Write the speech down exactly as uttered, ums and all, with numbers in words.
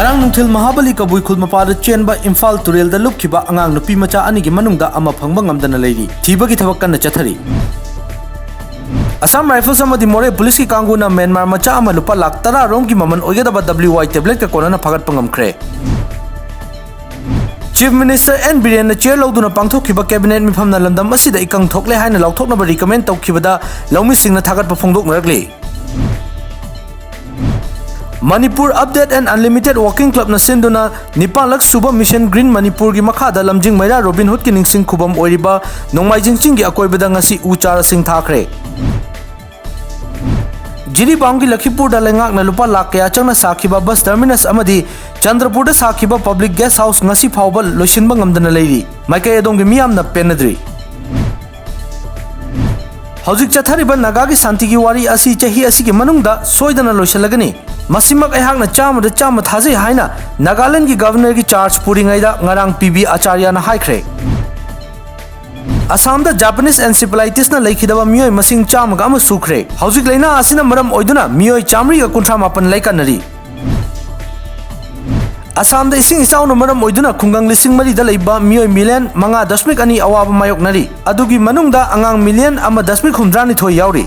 ꯉꯔꯥꯡ ꯅꯨꯡꯊꯤꯜ ꯃꯍꯥꯕꯂꯤ ꯀꯕꯨꯏ ꯈꯨꯜ ꯃꯄꯥꯗ ꯆꯦꯟꯕ ꯏꯝꯐꯥꯜ ꯇꯨꯔꯦꯜꯗ ꯂꯨꯞꯈꯤꯕ ꯑꯉꯥꯡ ꯅꯨꯄꯤ ꯃꯆꯥ ꯑꯅꯤꯒꯤ ꯃꯅꯨꯡꯗ ꯑꯃ ꯐꯪꯕ ꯉꯝꯗꯅ ꯂꯩꯔꯤ꯫ ꯊꯤꯕꯒꯤ ꯊꯕꯛ ꯀꯟꯅ ꯆꯠꯊꯔꯤ꯫ ꯑꯁꯥꯝ ꯔꯥꯏꯐꯜꯁ ꯑꯃꯗꯤ ꯃꯣꯔꯦ ꯄꯨꯂꯤꯁꯀꯤ ꯀꯥꯡꯕꯨꯅ ꯃ꯭ꯌꯥꯟꯃꯥꯔ ꯃꯆꯥ ꯑꯃ ꯂꯨꯄꯥ ꯂꯥꯈ ꯇꯔꯥ ꯔꯣꯝꯒꯤ ꯃꯃꯜ ꯑꯣꯏꯒꯗꯕ W Y tablet ꯀ ꯀꯣꯟꯅꯅ ꯐꯥꯒꯠꯄ ꯉꯝꯈ꯭ꯔꯦ꯫ Chief Minister N ꯕꯤꯔꯦꯟꯅ chair ꯂꯧꯗꯨꯅ ꯄꯥꯡꯊꯣꯛꯈꯤꯕ cabinet ꯃꯤꯐꯝꯅ ꯂꯝꯗꯝ ꯑꯁꯤꯗ ꯏꯀꯪ ꯊꯣꯛꯂꯦ ꯍꯥꯏꯅ ꯂꯥꯎꯊꯣꯛꯅꯕ recommend ꯇꯧꯈꯤꯕꯗ ꯂꯧꯃꯤꯁꯤꯡꯅ ꯊꯥꯒꯠꯄ ꯐꯣꯡꯗꯣꯛꯅꯔꯛꯂꯤ꯫ Manipur Update and Unlimited Walking Club ꯅ ꯁꯤꯟꯗꯨꯅ ꯅꯤꯄꯥꯟꯂꯛ ꯁꯨꯕ Mission Green ꯃꯅꯤꯄꯨꯔꯒꯤ ꯃꯈꯥꯗ ꯂꯝꯖꯤꯡ ꯃꯩꯔꯥ ꯔꯣꯕꯤꯟ ꯍꯨꯗꯀꯤ ꯅꯤꯡꯁꯤꯡ ꯈꯨꯕꯝ ꯑꯣꯏꯔꯤꯕ ꯅꯣꯡꯃꯥꯏꯖꯤꯡ ꯆꯤꯡꯒꯤ ꯑꯀꯣꯏꯕꯗ ꯉꯁꯤ ꯎ ꯆꯥꯔꯥꯁꯤꯡ ꯊꯥꯈ꯭ꯔꯦ꯫ ꯖꯤꯔꯤꯕꯥꯝꯒꯤ ꯂꯈꯤꯄꯨꯔꯗ ꯂꯩꯉꯥꯛꯅ ꯂꯨꯄꯥ ꯂꯥꯈ ꯀꯌꯥ ꯆꯪꯅ ꯁꯥꯈꯤꯕ bus terminus ꯑꯃꯗꯤ ꯆꯟꯗ꯭ꯔꯄꯨꯔꯗ ꯁꯥꯈꯤꯕ public guest house ꯉꯁꯤ ꯐꯥꯎꯕ ꯂꯣꯏꯁꯤꯟꯕ ꯉꯝꯗꯅ ꯂꯩꯔꯤ꯫ ꯃꯥꯏꯀꯩ ꯑꯗꯣꯝꯒꯤ ꯃꯤꯌꯥꯝꯅ ꯄꯦꯟꯅꯗ꯭ꯔꯤ꯫ ꯍꯧꯖꯤꯛ ꯆꯠꯊꯔꯤꯕ ꯅꯥꯒꯥꯒꯤ ꯁꯥꯟꯇꯤꯒꯤ ꯋꯥꯔꯤ ꯑꯁꯤ ꯆꯍꯤ ꯑꯁꯤꯒꯤ ꯃꯅꯨꯡꯗ ꯁꯣꯏꯗꯅ ꯂꯣꯏꯁꯤꯜꯂꯒꯅꯤ꯫ ꯃꯁꯤꯃꯛ ꯑꯩꯍꯥꯛꯅ ꯆꯥꯝꯃꯗ ꯆꯥꯝꯃ ꯊꯥꯖꯩ ꯍꯥꯏꯅ ꯅꯥꯒꯥꯂꯦꯟꯗꯒꯤ Governor ꯒꯤ charge ꯄꯨꯔꯤꯉꯩꯗ ꯉꯔꯥꯡ ꯄꯤ ꯕꯤ ꯑꯆꯥꯔꯌꯥꯅ ꯍꯥꯏꯈ꯭ꯔꯦ꯫ ꯑꯁꯥꯝꯗ Japanese encephalitis ꯅ ꯂꯩꯈꯤꯗꯕ ꯃꯤꯑꯣꯏ ꯃꯁꯤꯡ ꯆꯥꯝꯃꯒ ꯑꯃ ꯁꯨꯈ꯭ꯔꯦ꯫ ꯍꯧꯖꯤꯛ ꯂꯩꯅꯥ ꯑꯁꯤꯅ ꯃꯔꯝ ꯑꯣꯏꯗꯨꯅ ꯃꯤꯑꯣꯏ ꯆꯥꯃꯔꯤꯒ ꯀꯨꯟꯊ꯭ꯔꯥ ꯃꯥꯄꯟ ꯂꯩꯀꯠꯅꯔꯤ꯫ ꯑꯁꯥꯝꯗ ꯏꯁꯤꯡ ꯏꯆꯥꯎꯅ ꯃꯔꯝ ꯑꯣꯏꯗꯨꯅ ꯈꯨꯡꯒꯪ ꯂꯤꯁꯤꯡ ꯃꯔꯤꯗ ꯂꯩꯕ ꯃꯤꯑꯣꯏ ꯃꯤꯂꯤꯌꯟ ꯃꯉꯥ ꯗꯁꯃꯤꯛ ꯑꯅꯤ ꯑꯋꯥꯕ ꯃꯥꯌꯣꯛꯅꯔꯤ꯫ ꯑꯗꯨꯒꯤ ꯃꯅꯨꯡꯗ ꯑꯉꯥꯡ ꯃꯤꯂꯤꯌꯟ ꯑꯃ ꯗꯁꯃꯤꯛ ꯍꯨꯝꯗ꯭ꯔꯥꯅꯤꯊꯣꯏ ꯌꯥꯎꯔꯤ꯫